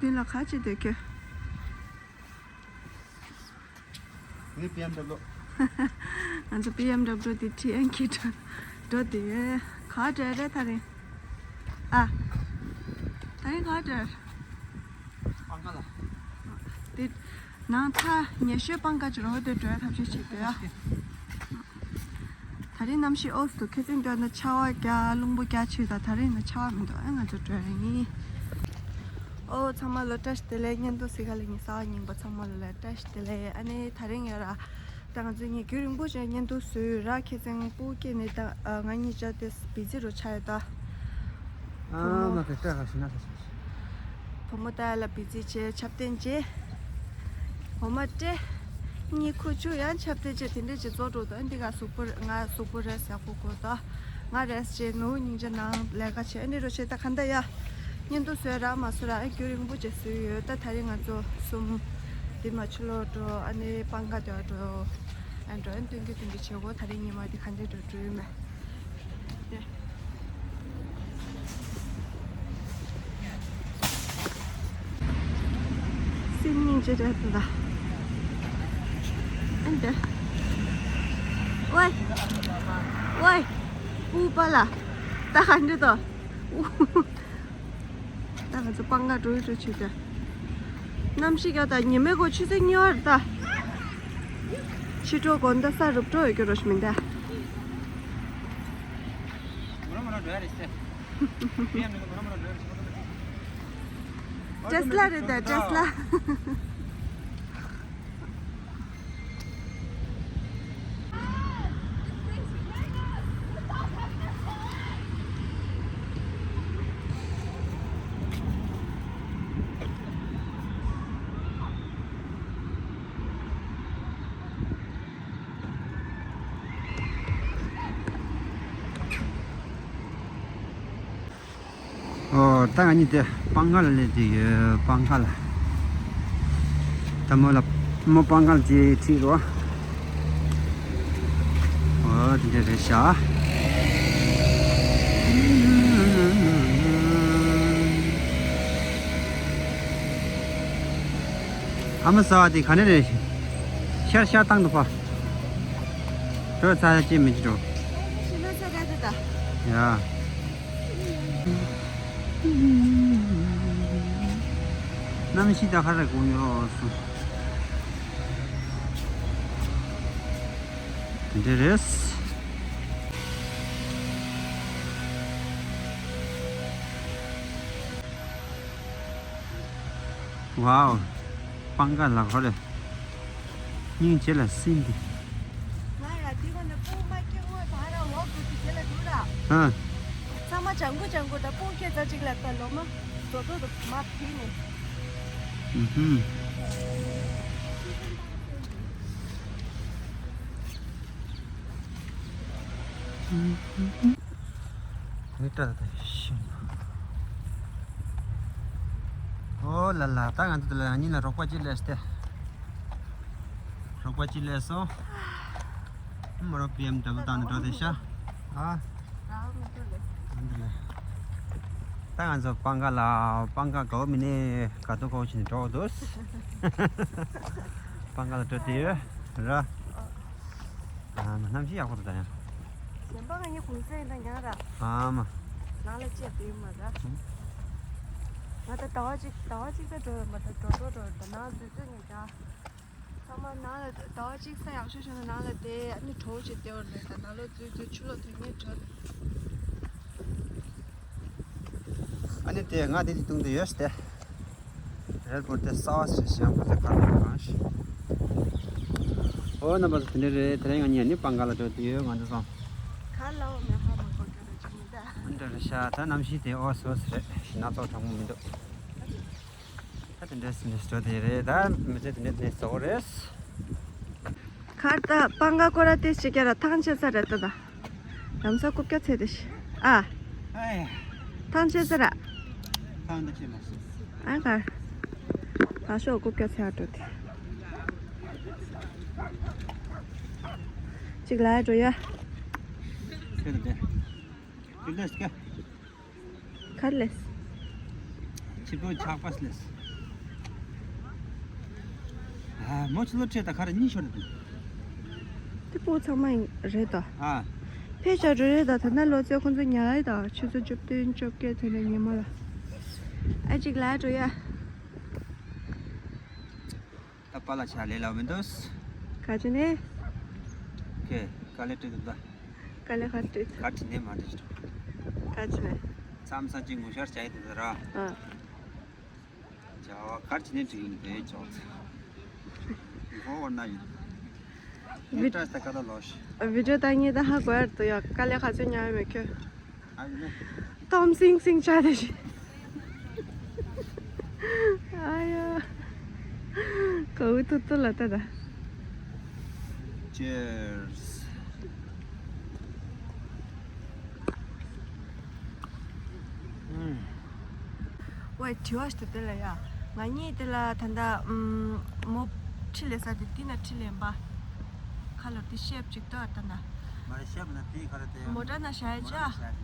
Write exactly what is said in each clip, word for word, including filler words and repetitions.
མདུན་ལ་ག་ཅི་འདོད་ཁྱོད། ངའི་བི་ཨེམ་ཌབ་ལུ། ང་ཚོ་བི་ཨེམ་ཌབ་ལུ་དེ་ཁྲིད་ཨན་ཁྱེད་འགྲོ་འགྲོ་དེ། ག་འགྲོ་རེད་ད་རིང་། ཨ། ད་རིང་ག་འགྲོ། སྤང་ཁ་ལ། དེ་ནང་ཐག་ཉེ་ཤོས་སྤང་ཁ་ཅིག་རོ་དེ་འགྲོ་ཐབས་ཤེས་བྱེད་དགོས་ཨ། ད་རིང་གནམ་གཤིས་ཨོ་སི་འདུག་ཁ་སང་དུས་ན་ཆར་པ་རྒྱག་རླུང་བུ་རྒྱག་ཕྱིར་དང་ད་རིང་ན་ཆར་པ་མི་འདུག་ཨེ་ང་ཚོ་འགྲོ་ཡ་ཡིན། ཨོ་ཚང་མ་ལ་བཀྲ་ཤིས་བདེ་ལེགས། བརྙན་ཐུང་གཟིགས་ག་ལ་ཉི་ཤུ་རྩ་གཉིས་པ་ཚང་མ་ལ་བཀྲ་ཤིས་བདེ་ལེགས། ཨ་ནི་ད་རིང་ཡོད་ར། ད་ང་ཚོ་ཉིན་རྒྱུན་རིང་པོ་ཞིག་བརྙན་ཐུང་བཟོས་ཡོད་ར། ཁ་སང་སྤུ་གུ་སྐྱེས་ནས་ད་ང་གཉིས་ཆ་དེ་བི་ཛི་རུ་ཆགས་ཡོད་ད། ཨ་མ་གི་སྐྲ་ཁ་ཤི་ན་ཁ་ཤི། བུ་མོ་ཏཱ་ལ་བི་ཛི་བྱས་ཆབ་བརྟན་བྱས། འོ་མ་སྤྲད། གཉིད་ཁུག་བཅུག་ཡང་ཆབ་བརྟན་བྱས་དེ་འདྲས་བྱས་རྫོགས་འགྲོ་འདུག་ཨ་འདི་ག་གཟུགས་པོ་ང་གཟུགས་པོ་རེད་ཟེར་ཁུག་དགོས་དོ། ང་རེས་བྱས་ནུ་སྙིང་རྗེ་ནང་ལས་ཀ་བྱས་ཨ་འདི་རུ་བྱས་ད་ག་འདྲ་ཡ། བརྙན་ཐུང་བཟོས་རག་མ་བཟོས་རག་ཨ་རྒྱུན་རིང་པོ་བྱས་བཟོས་ཡོད་ད། ད་རིང་ང་ཚོ་གསུམ། འདི་མ་ཕྱི་ལོགས་འགྲོ་ཨ་ནི་སྤང་ཁ་དེ་འགྲོ། ཨ་འགྲོ་ཨ་སྟོན་གི་སྟོན་གི་བྱེད་དགོས། ད་རིང་ཉི་མ་འདི་ག་འདྲས་འགྲོ་འགྲོ་ཡོད་མེད། སེམས་སྙིང་རྗེ་རེད་ད། ཨན་ཏེ། ཝེ། ཝེ། ཨུ་པ་ལ། ད་ག་འདྲ་དོ། ད་ང་ཚོ་སྤང་ཁ་འགྲོ་ཡི་འགྲོ་ཆེ་ཆེ། གནམ་གཤིས་ཀྱང་ད་ཉི་མའི་གོ་ཆུ་ཚོད་གཉིས་པར་ད། ཕྱི་དྲོ་དགོང་དག་ས་རུབ་འགྲོ་ཡོད་ཀྱི་རོ་ཞིག་མིན་ད། ཊེ་སི་ལ་རེད་ད་ཊེ་སི་ལ། ཨོ། ད་ང་གཉིས་དེ་སྤང་ཁ་ལ་སླེབས་བསྡད་ཡོད། སྤང་ཁ་ལ། ད་མོ་ལ་མོ་སྤང་ཁ་ལ་ཅིག་ཁྲིད་རོགས། ཨོ་དེ་འདྲ་རེད་ཤག་ཨ་མ་ཟ་བ་དེ་ག་ནས་རེད། ཤར་ཤར་བཏང་འདུག་པ། འགྲོ་ཚ་ཡ་ཅི་མི་ཅི་འགྲོ། ཡ། གནམ་གཤིས་ད་ག་རེ་གོ་ཡོད་སོང་། དེ་འདྲ་རེད། ཝའོ། སྤང་ཁ་ལ་ཁོ་རེ། སྙིང་རྗེ་ལ་སྲིན་འདི། ང་ཡ་དེ་ག་ནས་སྤུ་མ་སྐྱེ་དངོས་བར་འོག་ཏུ་དེ་ལ་འདུག་ར། ཧ། ཚང་མ་ལྗང་གུ་ལྗང་གུ་དང་སྤུ་སྐྱེ་རྩ་གཅིག་ལ་ལྟ་ལོ་མ། དོ་དོ་དོ་མ་ཕི་ནས། ཨུ་ཧུམ། ཨུ་ཧུམ། ནི་ཏྲ་ད་ཤིང་། ཨོ་ལ་ལ། ད་ང་ཚོ་འདི་ལ་ཡང་ཉིན་ལ་རོགས་པ་ཅིག་སླེབས་ཏེ། རོགས་པ་ཅིག་སླེབས་སོང་། མོ་རོགས་བི་ཨེམ་ཌབ་ལུ་བཏང་ནས་འགྲོ་དེ་ཤ། ཨ། འདི་ལ། ད་ང་ཚོ་སྤང་ཁ་ལ་སྤང་ཁ་གའུ་མི་ནི་ག་དུ་གའུ་ཕྱིན་འགྲོ་འདུག་སྤང་ཁ་ལ་འགྲོ་དེ་ཡོད་ར། ཨ་མ་གནམ་གཤིས་ཡག་པོ་འདུག་ད་ཡང་། གཞན་པ་ང་གཉིས་གུང་སེང་དང་མཉམ་ར། ཨ་མ། ནང་ལ་བཅད་དེ་མ་ར། ང་ད་ཟླ་བ་གཅིག་ཟླ་བ་གཅིག་ད་འགྲོ་ཡོད་མ་ད་འགྲོ་འགྲོ་འགྲོ་ད་ནང་འཛུལ་འཛུལ་ནས་ད། ཚང་མ་ནང་ལ་ཟླ་བ་གཅིག་ས་ཡག་ཤོས་བྱུང་ན་ནང་ལ་བསྡད་ཨ་ནི་གྲོགས་བྱེད་བསྡད་པ་རེད་ད་ནང་ལོགས་འཛུལ་འཛུལ་ཕྱི་ལོགས་དོན་གཉེར་བྲོ་ཨ་ནི་དེ་ང་དེ་དེ་བཏུང་དུ་ཡོད་ཤི་དེ། རེད་པོ་དེ་ས་བ་ཞེས་ཞེས་པོ་དེ་གར་ལ་གང་ཞིག་ཨོ་རྣམ་པ་ཚོ་དེ་འདྲ་རེད། དེ་རིང་ང་གཉིས་ནི་སྤང་ཁ་ལ་འགྲོ་དུ་ཡོད། ང་ཚོ་སོང་། གར་ལ་འོ་མེ་ཧ་མ་གོ་གྱོད་རེད་ཅི་མི་འདའ། འདྲ་རེད་ཤག་ད་གནམ་གཤིས་དེ་ཨོ་སི་ཨོ་སི་རེད། སྣ་ཚོགས་གྲང་མོ་མི་འདུག་ད་དེ་འདྲས་འདྲས་འགྲོ་དེ་རེད། ད་མི་ཚེ་དེ་འདྲས་འདྲས་བཟོ་གི་རེད། ཁར་ད་སྤང་ཁ་སྐོར་ར་ཏེ་ཞིག་ར་ཐང་ཆད་ས་རེད་ད་ད། ལམ་ས་རྐུབ་བཀྱག་ཚད་དེ་ཤི། ཨ། ཨེ། ཐང་ཆད་ས་ར། ཐང་ད་ཆད་མ་སོང་། ཨ་གར། ད་ཤོག་རྐུབ་བཀྱག་ཚད་འགྲོ་དེ། ཅིག་ལ་འགྲོ་ཡ། ཁྱོད་དེ། ཁྱོད་དེ་སྐད། གར་ལས། ཆིབས་སྒྲོན་ཆག་པ་སླེབས། ཨ། མོ་ཕྱི་ལོ་ཁྲི་ད་ག་རེ་གཉིས་ཤོར་འདུག་དེ་སྤུ་གུ་ཚང་མ་རེད་ད། ཨ། ཕལ་ཆེར་རེད་ད། ད་ལྟ་ལོ་ཚད་ཁོང་ཚོ་ཉལ་ཡ་ད་ཆུ་ཚོད་བཅུ་བདུན་བཅོ་བརྒྱད་དེ་འདྲ་ཉི་མ་ལ། ཨ་ཅིག་ལ་འགྲོ་ཡ། ད་པཱ་ལགས་ཆ་ལས་ལ་མི་འདུག་ག་ཅི་ནས། ཁེ། དཀའ་ལས་སྤྲད་འདུག་ད། དཀའ་ལས་ག་རེ་སྤྲད། ག་ཅི་ནས་མ་འདྲི་ཅི། ག་ཅི་ནས། མཚམས་མཚམས་ཅིག་ངོ་ཤར་བྱ་ཡི་འདུག་ད་ར། ཨ། བྱ་བ་ག་ཅི་ནས་འགྲིག་ཡིན་པས་ཅོག་ཙེ། ངོ་བོར་ན་ཡིན། ངས་བཀྲ་ཤིས་ཀ་ད་ལོ་ཤི། བི་ཌིའོ་ད་ངས་ད་ཧ་གོ་ཡར་དུ་ཡ་དཀའ་ལས་ག་ཚོད་ཉར་ཡོད་མེད་ཁྱོད། ཨ་ཡིན་ནས། གཏམ་སིང་སིང་བྱ་དེ་ཞིག་ཨ་ཡ། ག་འུ་ཐུག་ཐུག་ལ་ལྟ་ད། Cheers. ཨུམ། ཝེ་དྲི་བ་ཞིག་འདུག་དེ་ལ་ཡ། ང་གཉིས་དེ་ལ་ད་ལྟ་ཨུམ་མོ་ཁྲི་ལས་ས་དེ་དེ་ན་ཁྲི་ལེན་པ། ཁ་ལོ་དེ་ཤེབ་ཅིག་ཏོ་ཨ་ད་ན། མ་རེད་ཤེབ་ན་དེ་ཁ་རེད་དེ། མོ་ཊ་ན་ཤ་ཡ་མོ་ཊ་ན་ཤ་ཡ་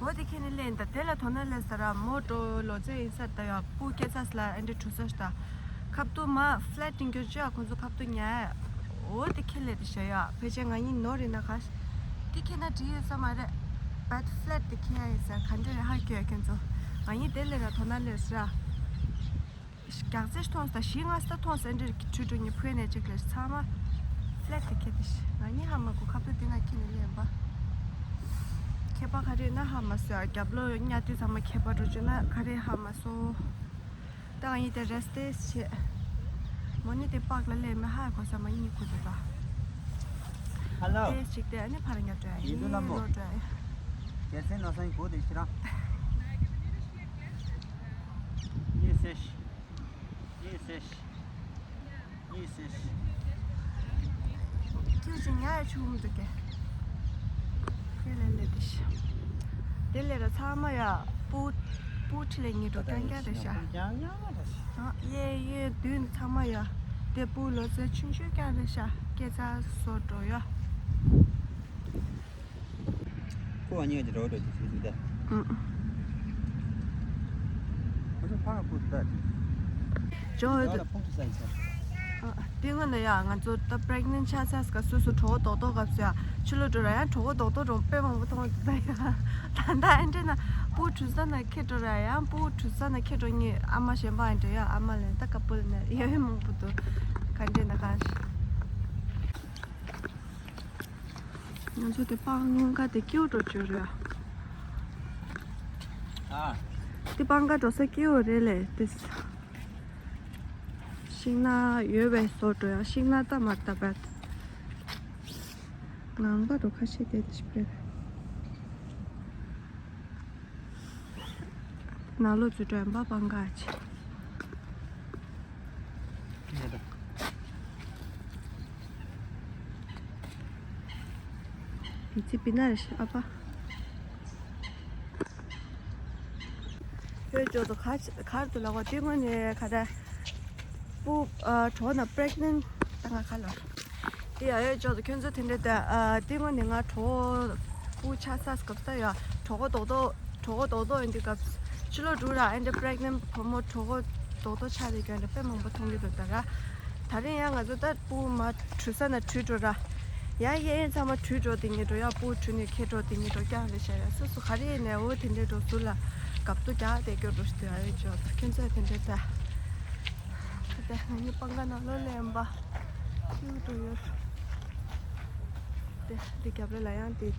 ཅ། འོ་དེ་ཁྱེད་ནི་ལེན་ད་དེ་ལ་དོ་ན་ལེན་ས་ར་མོ་ཊ་ལོ་ཚད་ཡིན་ས་ད་ཡ་སྤུ་སྐྱེ་ཚ་ས་ལ་ཨེ་འདྲ་གྲུ་ས་ཤ་ད། ཁབ་ཏུ་མ་ཕ་ལེ་ཊི་ཏིང་གྱོ་ཅ་ཁོང་ཚོ་ཁབ་ཏུ་ཉ། འོ་དེ་ཁྱེད་ལེ་དེ་ཤ་ཡ་ཕལ་ཆེར་ང་གཉིས་ནོར་རེད་ན་ཁ་ཤ། དེ་ཁྱེད་ན་བྲིས་ཡོད་ས་མ་རེད། བད་ཕ་ལེ་ཊི་དེ་ཁྱེད་ཡ་ཡིན་ས་ག་འདྲ་རེད་ཧ་གོ་ཡ་ཁྱེད་ཚོ། ང་གཉིས་དེ་ལེ་ར་དོ་ན་ལེན་ས་ར། རྒྱག་རྩེ་མཐོང་ས་བཞི་ལྔ་ས་མཐོང་ས་འདྲ་གི་ཁྲུ་ཁྲུ་ཉི་ཕུའི་ནས་ཅིག་ལས་ཚང་མ་ཕ་ལེ་ཊི་དེ་ཁྱེད་དེ་ཤ། ང་གཉིས་ཧ་མ་གོ་ཁབ་ཏུ་དེ་ན་ཁྱེད་ནི་ལེན་པ། ཁྱད་པར་ག་རེ་ན་ཧ་མ་སོ་ཡ། རྒྱབ་ལོ་ཉ་དེ་ཚང་མ་ཁྱད་པར་འགྲོ་བཅུག་ན་ག་རེ་ཧ་མ་སོ། ད་ང་གཉིས་དེ་རེ་སི་ཊི་ཊེ་སི་བྱེད། མོ་ནི་དེ་པགས་ལ་ལས་མི་ཧ་གོ་ས་མ་གཉིས་ཁུ་དེ་ད། ཧ་ལོ། ཊེ་སི་ཊི་ཅིག་དེ་ཨ་ནི་ཕར་ཉ་དྲ་ཡིན་འདུག་ལ་མོ། ལོ་དྲ་ཡིན། རྒྱལ་སེང་ནོར་སང་གོ་དེ་ཤི་ར། ཡེ་སེ་ཤི། ཡེ་སེ་ཤི། ཡེ་སེ་ཤི། ཁྱོད་ཀྱི་ཉ་ཡ་ཆུ་བུམ་འདུག་གེ། ཁྱོད་ལས་ལས་དེ་ཤི། དེ་ལས་ར་ཚང་མ་ཡ། སྤུ། སྤུ་ཁྲི་ལས་ཉེ་འགྲོ་རྐྱང་རྐྱང་རེད་ཤག་ཨ་ཡེ་ཡེ་བདུན་ཚང་མ་ཡ། དེ་སྤུ་ལོ་ཚད་ཆུང་ཆུང་རྐྱང་རེད་ཤག་སྐྱེ་ཚར་སོ་འགྲོ་ཡ། ཁོ་བ་གཉིས་ཀྱི་རོ་རོ་ཅིག་ཞུ་ཞུ་ད། ཨང་། ཁོ་ཚོ་ཕ་ག་ཁོ་ད། ཇོ་ད་ལ་ཕུག་ཏུ་ས་ཡིན་ས། ཨ། དེ་སྔོན་ལ་ཡ་ང་ཚོ་ད་པི་རེག་ནེན་ཊི་ཆགས་ཚར་སྐབས་སོ་སོ་གྲོད་ཁོག་རྡོག་རྡོག་སྐབས་སུ་ཡ་ཕྱི་ལོགས་འགྲོ་ར་ཡང་གྲོད་ཁོག་རྡོག་རྡོག་འགྲོ་དཔེ་མང་པོ་མཐོང་གི་ད་ཡ། ད་ལྟ་ཨེ་འདྲས་ན་སྤུ་གྲུ་ས་ན་ཁེ་འགྲོ་ར་ཡང་སྤུ་གྲུ་ས་ན་ཁེ་འགྲོ་ངེས་ཨ་མ་གཞན་པ་ཨེ་འདྲས་ཡ་ཨ་མ་ལས་ད་ཀ་པུལ་ནས་ཡ་ཡ་མང་པོ་འདུག་ག་འདྲས་ན་ག་ཤི། ང་ཚོ་དེ་སྤང་ཁ་དེ་སྐྱིད་པོ་འགྲོ་བཅུག་རེད། ཨ། དེ་སྤང་ཁ་འགྲོ་ས་སྐྱིད་པོ་རེད་ལས་དེ། ཤིང་ནགས་ཡོད་པའི་བཟོ་འགྲོ་ཡ་ཤིང་ནགས་ད་མར་ད་བད། ངང་པ་འགྲོ་ཁ་ཤས་དེ་དེ་ཞིག་རེད། ནང་ལོགས་ཚུར་འགྲོ་ཡ་འབའ་སྤང་ཁ་ཆེ། མི་ཚེ་པི་ན་རེ་ཤི་ཨ་ཕ། ཁྱོད་ཅོག་ཏུ་གར་གར་དུ་ལ་གོ་དེ་སྔོན་ནས་ག་ད། སྤུ་ཨ་གྲོགས་ན་པི་རེག་ནེན་ད་ང་ག་ལ། དེ་ཡ་ཡོད་ཅོག་ཏུ་ཁྱོད་ཚོ་དེ་འདྲ་ད་ཨ་དེ་སྔོན་ནས་ང་གྲོགས་སྤུ་ཆགས་ཚར་སྐབས་ད་ཡ་གྲོད་ཁོག་རྡོག་རྡོག་གྲོད་ཁོག་རྡོག་རྡོག་ཡིན་དུས་སྐབས་ཕྱི་ལོགས་འགྲོ་ར་ཨེ་འདྲ་པི་རེག་ནེན་བུ་མོ་གྲོད་ཁོག་རྡོག་རྡོག་ཆགས་རེད་ཀྱང་འདྲ་དཔེ་མང་པོ་མཐོང་གི་འདུག་ད་ར། ད་རིང་ཡང་ང་ཚོ་ད་སྤུ་མ་བྲུས་ས་ན་བྲུས་འགྲོ་ར། ཡང་གཡས་གཡོན་ཚང་མ་བྲུས་འགྲོ་དེ་ཉིད་འགྲོ་ཡ་སྤུ་བྲུས་ནས་ཁེ་འགྲོ་དེ་ཉིད་འགྲོ་རྐྱང་རེད་བྱ་ཡ་སོ་སོ་ག་རེ་ཡིན་ནས་འོ་དེ་འདྲས་འགྲོ་ཟུར་ལ་སྐབས་ཏུ་རྒྱག་དེ་སྐྱོ་འགྲོ་ཞིག་དུ་ཡ་རེད་ཅོག་ཁྱོད་ཚོས་དེ་འདྲས་ད། ད་ང་གཉིས་སྤང་ཁ་ནང་ལོགས་ལ་ཡིན་པ། ཁྱིའུ་འགྲོ་ཡོད། དེ་དེ་རྒྱབ་ལ་ལ་ཡང་དེ།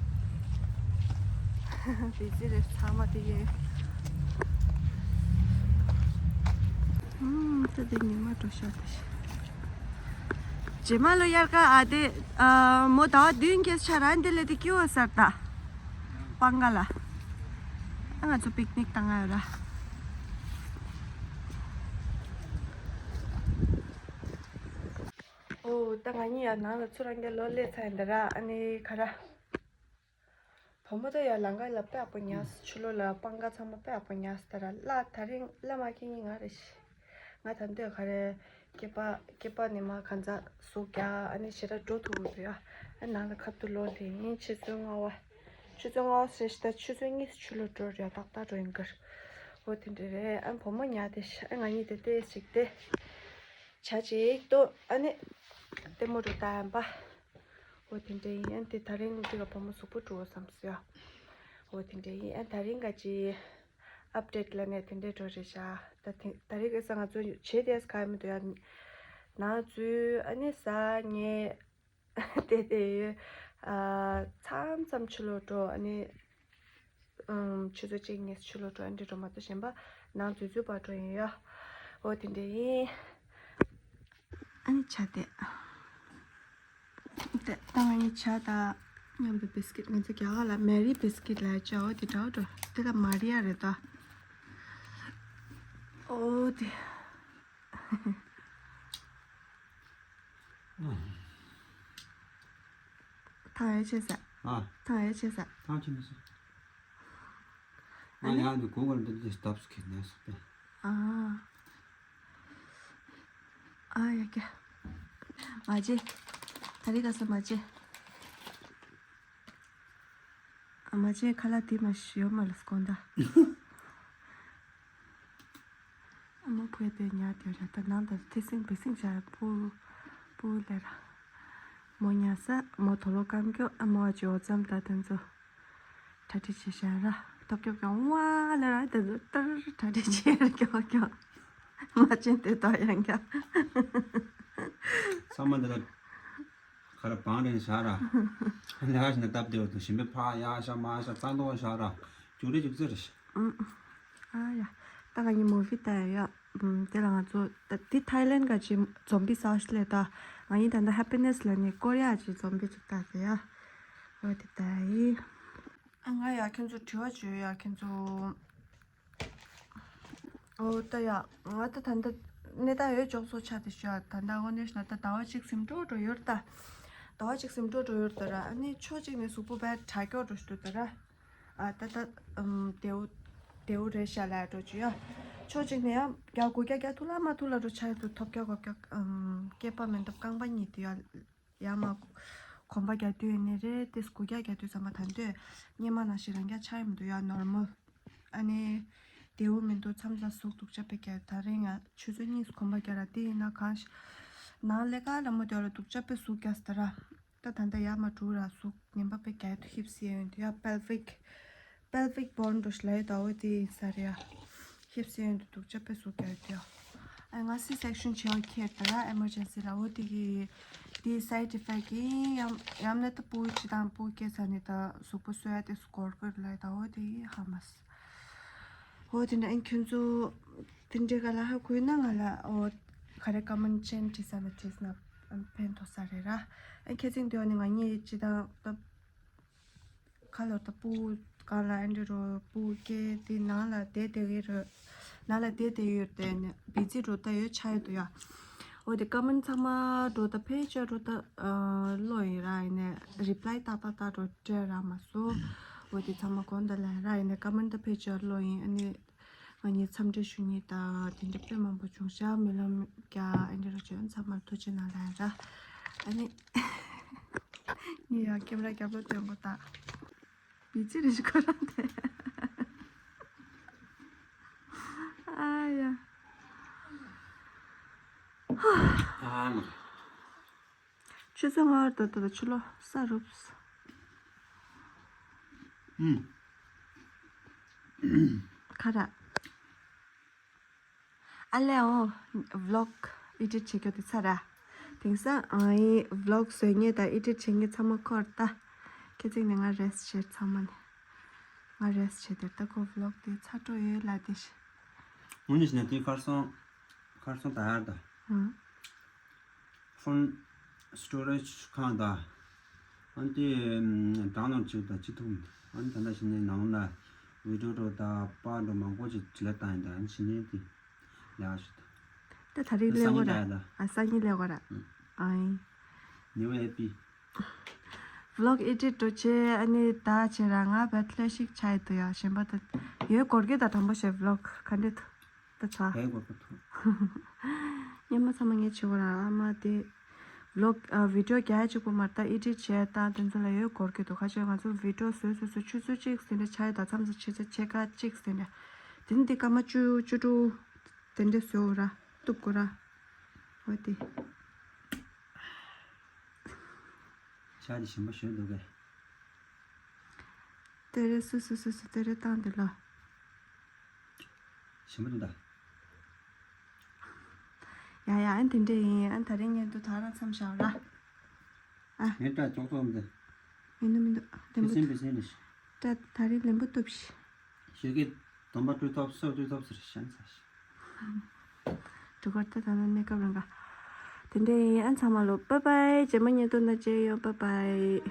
དེ་ཅི་རེད་ཚང་མ་དེ་ཡོད། ཨུམ་ད་དེ་ཉི་མ་འགྲོ་ཤག་དེ། རྗེས་མ་ལོ་དབྱར་ཁ་ཨ་དེ་ཨ་མོ་ཟླ་བ་བདུན་སྐྱེས་ཆ་ར་འདི་ལས་དེ་སྐྱིད་པོ་སར་ད། སྤང་ཁ་ལ། ཨ་ང་ཚོ་པིག་ནིག་བཏང་ང་ཡོད་ར། ཨོ་ད་ང་གཉིས་ཡ་ནང་ལ་ཚུར་རང་རྒྱ་ལོ་སླེབས་ཚར་ཡིན་ད་ར་ཨ་ནི་ག་ར། བུ་མོ་ད་ཡ་ལང་ཀ་ལ་དཔེ་ཡག་པོ་ཉར་སོང་། ཕྱི་ལོགས་ལ་སྤང་ཁ་ཚང་མ་དཔེ་ཡག་པོ་ཉར་སོང་ད་ར། གླ་དེ་རིང་གླ་མ་འཁྱེར་མཁན་ང་རེད་ཤི། ང་ད་འདོད་ག་རེ། སྐེད་པ་སྐེད་པ་ནས་མར་གང་ཚ་ཟུག་རྒྱག་ཨ་ནི་ཞེ་དྲག་འགྲོ་ཐུབ་ཀྱི་འདུག་ཡ། ཨ་ནང་ལ་ཁ་ཐུག་ལོག་སླེབས་ཡིན། ཆུ་ཚོད་ལྔ་པ། ཆུ་ཚོད་ལྔ་པ་ཟེར་ཞིག་ད་ཆུ་ཚོད་གཉིས་ཕྱི་ལོགས་འགྲོ་རེད་ཡ། ཏག་ཏག་འགྲོ་ཡིན་གར། འོ་དེ་འདྲ་རེད། ཨ་བུ་མོ་ཉར་དེ་ཤི། ཨ་ང་གཉིས་དེ་ལྟས་ཤིག་དེ། ཇ་ཅིག་ཏོ་ཨ་ནི་ལྟད་མོ་རུ་ལྟ་ཡམ་པ། འོ་དེ་འདྲ་ཡིན། ཨ་དེ་ད་རིང་འདི་ག་བུ་མོ་གཟུགས་པོ་བཀྲུ་བསམ་སོ་ཡ། འོ་དེ་འདྲ་ཡིན། ཨ་ད་རིང་ག་ཅི། ཨབ་ཌེཊ་ལ་ནས་དེ་འདྲའི་འགྲོ་རེད་ཤག་ད་དེ་ད་རིང་གི་ས་ང་ཚོ་བྱེད་དེས་ག་མི་འདུག་ཡ། ནང་ཚུལ་ཨ་ནི་ཟ་ངེ་དེ་དེ་ཡོད། མཚམས་མཚམས་ཕྱི་ལོགས་འགྲོ། ཨ་ནི་ཨམ་ཆུ་ཚོད་གཅིག་གཉིས་ཕྱི་ལོགས་འགྲོ། ཨ་འདྲ་འགྲོ་མ་གཏོགས་གཞན་པ་ནང་འཛུལ་འཛུལ་བར་འགྲོ་ཡིན་ཡ། འོ་དེ་འདྲ་ཡིན། ཨ་ནི་ཇ་དེ། དེ་ད་ང་གཉིས་ཇ་དང་མཉམ་དུ་བིས་ཀིཊ། ང་ཚོ་རྒྱ་གར་ལ་མེ་རི་བིས་ཀིཊ་ལབ་ཅོག་དེ་འདྲ་འགྲོ། དེ་ལ་མ་རི་ཡ་རེད་ད། འོ་དེ། ཐང་ཡ་ཆེ་ས། ཨ། ཐང་ཡ་ཆེ་ས། ཐང་ཆེ་མི་ས། ང་ཡང་དུ་གོ་གར་འདི་འདི་སྟབས་སུ་ཁེལ་ནས་སོ་པས། ཨ། ཨ་ཡ་ཀྱ། མ་བརྗེད། ད་རེས་ག་ས་མ་བརྗེད། ཨ་མ་བརྗེད་ཁ་ལག་དེ་མ་ཞིག་ཡོད་མ་ལ་སྐོང་ད། ཨ་མ་ཕུའི་དེ་ཉལ་དེ་ར་ད་ནང་དུ་ཐི་སིང་བི་སིང་བྱ་ར་པུ་པུ་ལེ་ར། མོ་ཉལ་ས་མོ་དོ་ལོ་ཀམ་ཀྱོ། ཨ་མ་བ་ཅི་འོ་ཙམ་ད་དེ་ཚོ་གྲ་སྒྲིག་བྱེད་བྱ་ར། ཐོབ་ཀྱོ་ཀྱོ་ཝ་ལེ་ར་དེ་ཚོ་ཏར་གྲ་སྒྲིག་བྱེད་ར་ཀྱོ་ཀྱོ། མ་ཅན་དེ་ད་ཡང་ཀྱ། ཚང་མ་འདི་ལ་ཁ་ར་བང་རེ་བཞག་ར། ལ་ཡ་ཞིག་ན་སྟབས་བདེ་བ་དང་ཞིམ་པའི་ཕ་ཡ་ཤ་མ་ཤ་རྩ་འདོགས་བཞག་ར། རྒྱུག་རེ་རྒྱུག་རྩེ་རེ་ཞིག་ཨ་ཡ། ད་ང་གཉིས་མུ་བི་ལྟ་ཡ། ཨམ་དེ་ལ་ང་ཚོ་ད་འདི་ཐའི་ལེན་ག་ཅི་ཛོམ་བི་ས་ཞིག་ལས་ད། ང་གཉིས་ད་ལྟ་ཧེ་པི་ནེ་སི་ལ་ནི་ཀོ་རི་ཡ་ཅི་ཛོམ་བི་ཅིག་ལྟ་ཟེར་ཡ། འོ་དེ་ལྟ་ཡི། ཨ་ང་ཡ་ཁྱོད་ཚོ་དྲི་བ་བཅོལ་ཡ་ཁྱོད་ཚོ། འོ་ད་ཡ། ང་ད་ད་ལྟ་གནས་སྟངས་ཡོད་ཅོག་ཚོ་ཆ་དེ་ཤོད་ཡ། ད་ལྟ་དངོས་གནས་ན་ད་ཟླ་བ་གཅིག་ཟིན་འགྲོ་འགྲོ་ཡོད་ད། ཟླ་བ་གཅིག་ཟིན་འགྲོ་འགྲོ་ཡོད་ད་ར། ཨ་ནི་ཕྱོགས་གཅིག་ནས་གཟུགས་པོ་བས་དྲག་སྐྱོ་འགྲོ་ཞུ་ད་ར། ཨ་ད་ད་ཨམ་དེའུ་དེའུ་རེད་ཤ་ལ་འགྲོ་ཅུ་ཡ། ཕྱོགས་གཅིག་ནས་ཡ་རྒྱ་གོ་རྒྱ་རྒྱ་ཐུ་ལ་མ་ཐུ་ལ་འགྲོ་ཆ་ཡ་དུ་ཐོབ་རྒྱ་གོ་རྒྱ་ཨམ་སྐེད་པ་མེ་འདབ་རྐང་པ་གཉིས་དེ་ཡ། ཡ་མ། གོམ་པ་རྒྱག་དུས་ཡིན་ནི་རེད་དེ་སྒོ་རྒྱག་རྒྱག་དུས་ཙམ་པ་ད་འདོད། སྙེ་མ་ནང་བཞིན་རང་རྒྱག་ཆགས་ཡོང་འདུག་ཡ་ནོར་མལ། ཨ་ནི། དེའུ་མི་འདུག་མཚམས་མཚམས་ཟུག་སྡུག་ཅག་པས་རྒྱག་ད་རེས་ང་ཆུ་ཚོད་གཉིས་གོམ་པ་རྒྱག་ར་དེ་ཡིན་ན་གང་ཞིག་ནང་ལས་ཀ་ལ་མོ་དེ་བ་ལ་སྡུག་ཅག་པས་ཟུག་རྒྱག་ས་ད་ར། ད་ད་ལྟ་ཡ་མ་འགྲོ་ར་ཟུག་ངན་པ་པས་རྒྱག་ཏུ་ཧིབ་སི་ཡོང་འདུག་ཡ་པེལ་ཝིག་པེལ་ཝིག་བོན་འགྲོ་ཞིག་ལ་ཡོད་ད་འོ་དེ་ཡིན་ས་རེད་ཡ། ཧིབ་སི་ཡོང་དུ་སྡུག་ཅག་པས་ཟུག་རྒྱག་ཡོད་དེ་ཡ། ཨ་ང་སི་སེག་ཤན་བྱེད་བ་ཁྱེར་ད་ར་ཨེ་མར་ཇེན་སི་ལ་འོ་དེ་གི་དེ་སའིད་ཨི་ཕེག་གི་ཡམ་ཡམ་ན་ད་པུ་ཅི་དང་པུ་སྐྱེ་ས་ནི་ད་གཟུགས་པོ་གསོ་ཡ་དེ་སྐོར་སྐོར་ལ་ད་འོ་དེ་ཧ་མ་སི། འོ་དེ་འདྲ་ཨན་ཁྱོད་ཚོ་དེ་འདྲའི་ག་ལ་ཧ་གོ་ན་ང་ལ་འོ་ག་རེ་ཀ་མན་ཅན་བྲིས་ས་ན་བྲིས་ན་ཕན་ཐོགས་ས་རེད་ར། ཨན་ཁྱེད་ཚིང་དུ་ནི་ང་གཉིས་ཅི་དང་ད། ཁ་ལོ་ད་སྤུ་གུ་གང་ལ་ཨེ་འདྲ་རོ་སྤུ་གུ་སྐྱེ་དེ་ནང་ལ་བསྡད་བསྡད་ཀྱི་རོ། ནང་ལ་བསྡད་བསྡད་ཡོད་དེ་ནས་བི་ཛི་རོ་ད་ཡོད་ཆ་ཡོད་དོ་ཡ། འོ་དེ་ཀ་མན་ཚང་མ་རོ་ད་ཕལ་ཆེར་རོ་ད་ཨ་ལོ་ཡིན་ར་ཡིན་ནས་རི་པ་ལའི་ཏག་ཏག་ཏག་རོ་སྤྲད་ར་མ་སོ། འོ་དེ་ཚང་མ་གོང་ད་ལ་ར་ཡིན་ནས་ཀ་མན་ད་ཕལ་ཆེར་ལོ་ཡིན། ཨ་ནི་ང་གཉིས་འཚམས་འདྲི་ཞུ་ཉེས་ད་དེ་འདྲ་དཔེ་མང་པོ་བྱུང་ཤག་སྨོན་ལམ་རྒྱག་ཨེ་འདྲ་རོ་བྱོན་ཚང་མར་ཐུགས་རྗེ་གནང་ལ་ར། ཨ་ནི། ངས་ཡང་ཀེམ་ར་རྒྱབ་ལོག་སྟོན་གོ་ད། བི་ཅི་རེ་ཞིག་ཁོ་རང་དེ། ཨ་ཡ། ཨ་མ། ཆུ་ཚོད་ལྔ་བར་དུ་དུ་ཆུ་ལོ་ས་རུབ། ཨུམ། ཁ་ར། ཨ་ལེ་འོ། ཝི་ལོག་ཨེ་ཌིཊ་བྱེད་རྒྱུ་དེ་ཚར་ར། དེང་སང་ཨ་ཡི་ཝི་ལོག་བཟོ་མཁན་དང་ཨེ་ཌིཊ་བྱེད་མཁན་ཚང་མ་འཁོར་ད། ཁྱེད་ཚིག་ནས་ང་རེ་སི་ཊི་བྱེད་ཚང་མ་ནས། ང་རེ་སི་ཊི་བྱེད་དེར་ད་ཁོ་ཝི་ལོག་དེ་ཚར་འགྲོ་ཡོད་ལ་དེ་ཤི། ངོ་ནས་ཤི་ན་དེ་ཁར་སོང་། ཁར་སོང་ད་ཡར་ད། ཧུང་། ཕོན་སི་ཊོ་རེཇ་ཁང་དང་། ཨ་ནི་དེ་ཌའོན་ལོཌ་བྱེད་དང་ཅི་ཐུབ་མི་འདུག་ཨ་ནི་ད་ལྟ་ཕྱི་ནས་ནང་ལ་བི་ཌིའོ་འགྲོ་དང་པར་འགྲོ་མང་པོ་ཅིག་ལས་བཏང་ཡིན་ད། ཨ་ནི་ཕྱི་ནས་དེ་ལས་ཨ་ཞིག་ད། ད་ད་རིང་ལས་འོ་ར། ཨ་སང་ཉིན་ལས་འོ་ར། ཨ་ཡིན། ནེ་ཝར་ཧེ་པི། ཝི་ལོག་ཨེ་ཌིཊ་འགྲོ་བྱེད་ཨ་ནི་ད་བྱེད་ར་ང་བད་ལྷོད་ཤིག་ཆ་ཡི་དུ་ཡ་གཞན་པ་ད་ཡོད་སྐོར་གི་ད་དང་པོ་བྱེད་ཝི་ལོག་ག་འདྲ་ད་ད་ཆ། ཧེ་གོ་གོ་ཐུ། སྙེ་མ་ཚང་མ་ངས་བྱེད་དགོས་ར་ཨ་མ་དེ། ཝི་ལོག་ཨ་བི་ཌིའོ་རྒྱག་ཡ་གཅིག་པོ་མ་རེད་ད་ཨེ་ཌིཊ་བྱས་ད་དེ་ཚོ་ལ་ཡོད་སྐོར་གི་འདུག་ཁ་ཤས་ང་ཚོ་བི་ཌིའོ་བཟོས་བཟོས་བཟོས་ཆུ་ཚོད་གཅིག་ཟིན་རེ་ཆ་ཡོད་ད་མཚམས་སུ་ཆུ་ཚོད་ཕྱེད་ཀ་གཅིག་ཟིན་རེ། དེ་ནི་འདི་སྐར་མ་བཅུ་བཅུ་དྲུག་དེ་འདྲས་བཟོས་འོ་ར་གཏུབ་དགོས་ར། འོ་དེ། ཇ་དེ་ཞིམ་པོ་ཞིག་འདུག་གས། དེ་རེད། སུ་སུ་སུ་སུ་དེ་རེད། བཏང་དེ་ལ། ཞིམ་པོ་འདུག་ད། ཡ་ཡ། ཨ་ནི་དེ་འདྲས་ཡིན། ཨ་ནི་ད་རིང་ངས་འདུག་ད་རང་མཚམས་བཞག་ར། ཨ། ངས་སྐྲ་ཅོག་ཙོག་འདི། མི་འདུག་མི་འདུག་ལེན་པོ། ཕི་སེན་ཕི་སེན་རེད། སྐྲ་ད་རིང་ལེན་པོ་བཏུབ་ཤི། ཞོགས་ཀས་སྡོམ་པ་སྤྲུལ་ཐོབ་སོ་སྤྲུལ་ཐོབ་ཟེར་ཞན་ཚ་ཤི། འགྲོ་གར་ད་ད་ནི་གནས་སྐབས་རང་ག་དེ་འདྲས་ཡིན། ཨ་ཚང་མ་ལོ་bye bye། རྗེས་མ་ཉིན་ཐོ་ན་མཇལ་ཡོང་། bye bye།